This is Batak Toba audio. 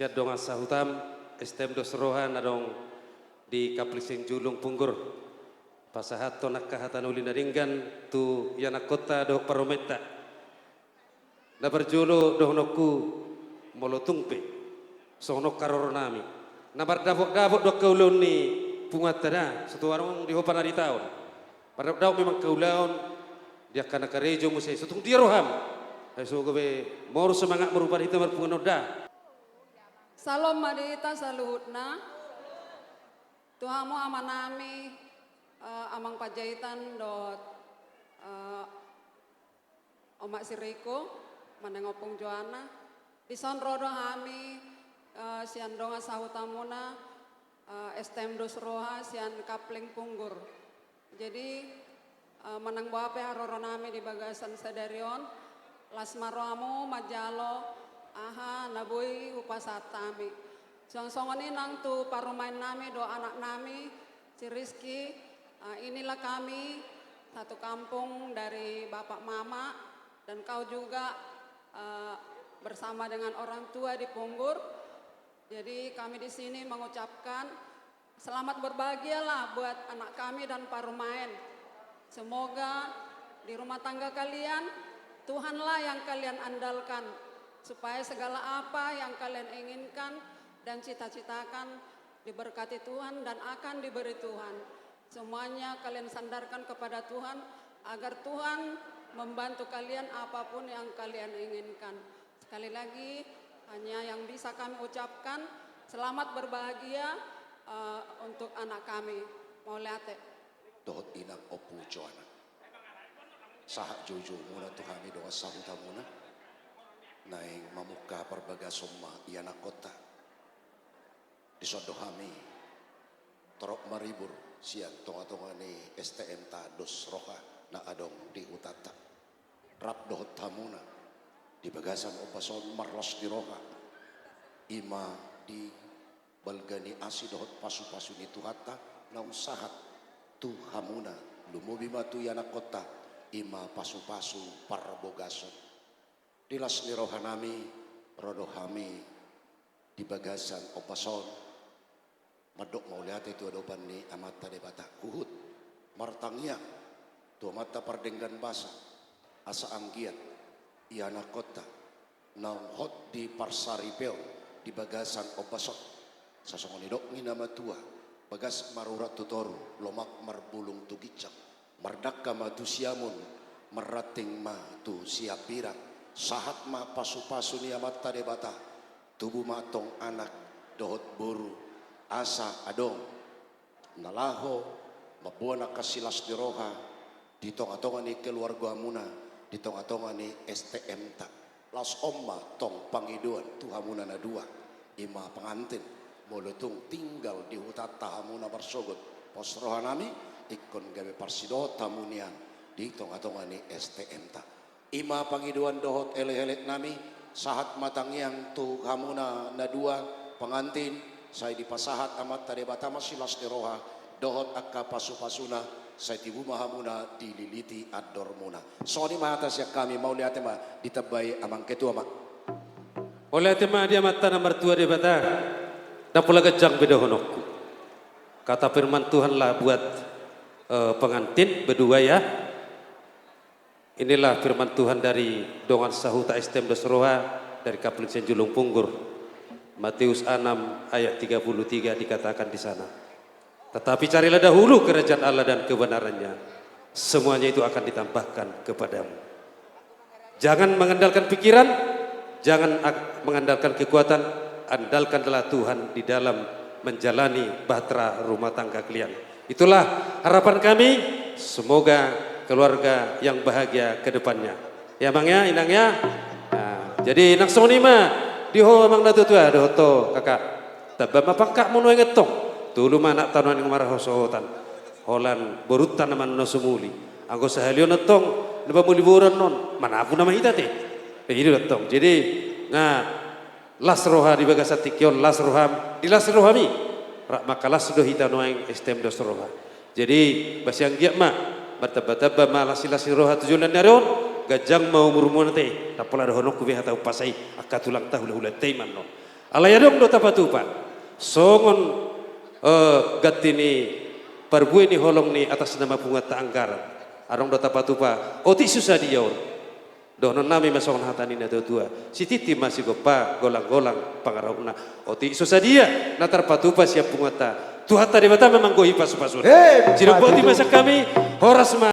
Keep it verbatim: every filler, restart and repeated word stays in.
Sian dongan sahutam, S T M Dos Roha na adong di Kapling Sianjulung Punggur. Pasahathon angka hata na uli na denggan tu ianakhonta dohot parumaenta. Na parjolo dohononku, molo tung pe songon on haroronami, na mardapotdapot do angka ulaon ni punguanta da, so tung adong di ho panaritaon. Mardapotdapot memang angka ulaon di angka na karejo muse, so tung dia roham. Ai so gabe molo semangatmu rupani hita marpunguan on da. Salom ma di hita saluhutna. Tu hamu amanami, eh, Amang Panjaitan dohot, eh, Omak si Riko, manang Ompung Joana. Dison ro do hami, eh, sian dongan sahutamuna, eh, S T M Dos Roha sian Kapling Punggur. Jadi, eh, manang boha pe haroronami di bagasan sadari on, las ma rohamu manjalo aha na boi hupasahat hami. Songon i nang tu parumaennami dohot anaknami, si Rizky, eh, inilah kami satu kampung dari bapak mama, dan kau juga, eh, bersama dengan orang tua di Punggur. Jadi kami di sini mengucapkan selamat berbahagialah buat anak kami dan parumaen. Semoga di rumah tangga kalian, Tuhanlah yang kalian andalkan, supaya segala apa yang kalian inginkan dan cita-citakan diberkati Tuhan dan akan diberi Tuhan. Semuanya kalian sandarkan kepada Tuhan, agar Tuhan membantu kalian apapun yang kalian inginkan. Sekali lagi, hanya yang bisa kami ucapkan, selamat berbahagia, eh, untuk anak kami. Mauliate. Dohot inang Ompu Joana. Sahat joujoumuna tu hami dongan sahutamuna. Naeng mamungka parbagason ma ianakhonta. Dison do hami torop maribur sian tongatonga ni S T M-ta Dos Roha na adong di hutanta. Rap dohot hamuna di bagasan ombas on marlas ni roha, i ma di balga ni asi dohot pasupasu ni Tuhanta naung sahat tu hamuna, lumobi ma tu ianakhonta, i ma pasupasu parbogason. Di las ni rohanami, ro do hami di bagasan ombas on mandok mauliate tu adopan ni Amanta Debata. Huhut martangiang tu Amanta Pardenggan Basa, asa anggiat ianakhonta naung hot di parsaripeon di bagasan ombas on, sasongon nidok ni na matua, bagas marurat tu toru, lomak marbulung tu ginjang, mardangka ma tu siamun, marranting ma tu siambirang. Sahat ma pasupasu ni Amanta Debata, tubu ma antong anak dohot boru, asa adong na laho mamboan angka silas ni roha di tongatonga ni keluargamuna, di tongatonga ni S T M-ta. Laos on ma tong pangidoan tu hamuna na dua, i ma pangantin, molo tung tinggal di hutanta hamuna marsogot, pos rohanami, ingkon gabe parsidohot hamu nian di tongatonga ni S T M-ta. I ma pangidoan dohot elekeleknami, sahat ma tangiang tu hamuna na dua, pangantin, sai dipasahat Amanta Debata ma silas ni roha dohot angka pasupasuna, sai tibu ma hamuna dililiti andormuna. Songon i ma hata sian hami, mauliate ma, ditambai Amang Ketua ma. Mauliate ma di Amanta na martua Debata. Ndang pola ganjang be dohononku. Kata firman Tuhanlah buat, eh, pengantin berdua ya. Inilah firman Tuhan dari dongan sahuta S T M Dos Roha dari Kapling Sianjulung Punggur. Matius enam ayat tiga puluh tiga dikatakan di sana, "Tetapi carilah dahulu kerajaan Allah dan kebenarannya, semuanya itu akan ditambahkan kepadamu." Jangan mengandalkan pikiran, jangan ak-, mengandalkan kekuatan, andalkanlah Tuhan di dalam menjalani bahtera rumah tangga kalian. Itulah harapan kami, semoga keluarga yang bahagia ke depannya. Ya, Amang ya, Inang ya. Nah, jadi nang songon i ma di ho Amang na tuatua dohot ho, Kakak. Tamba ma pangkatmu nuaeng antong. Tolu ma anakta nuaeng marhasohotan. Holan borunta na manang na sumuli. Anggo sahali on antong, na pamuli boru annon, manapu nama hita te. Eh, i do antong. Jadi, nga las roha di bagasan tingki on, las roham, di las rohami. Rap mangkalas do hita nuaeng S T M Dos Roha. Jadi, basa anggiat ma martambatamba ma las ni las ni roha tu joloan ni ari on, ganjang ma umurmuna te. Ndang pola dohononku be hata umpasa i, angka tulangta hulahulanta i ma annon. Alai adong do tapatupa songon, eh, ganti ni parbue ni holong ni atas nama punguanta anggaran. Adong do tapatupa otik so sadia on. Dohonon nami ma songon hata ni na tua-tua: Sititi ma sigompa, golang-golang pangarahutna. Otik so sadia na tarpatupa sian punguanta, Tuhanta Debata ma manggohi pasu-pasuna. Eh, sidohot i ma sian hami. Horas ma.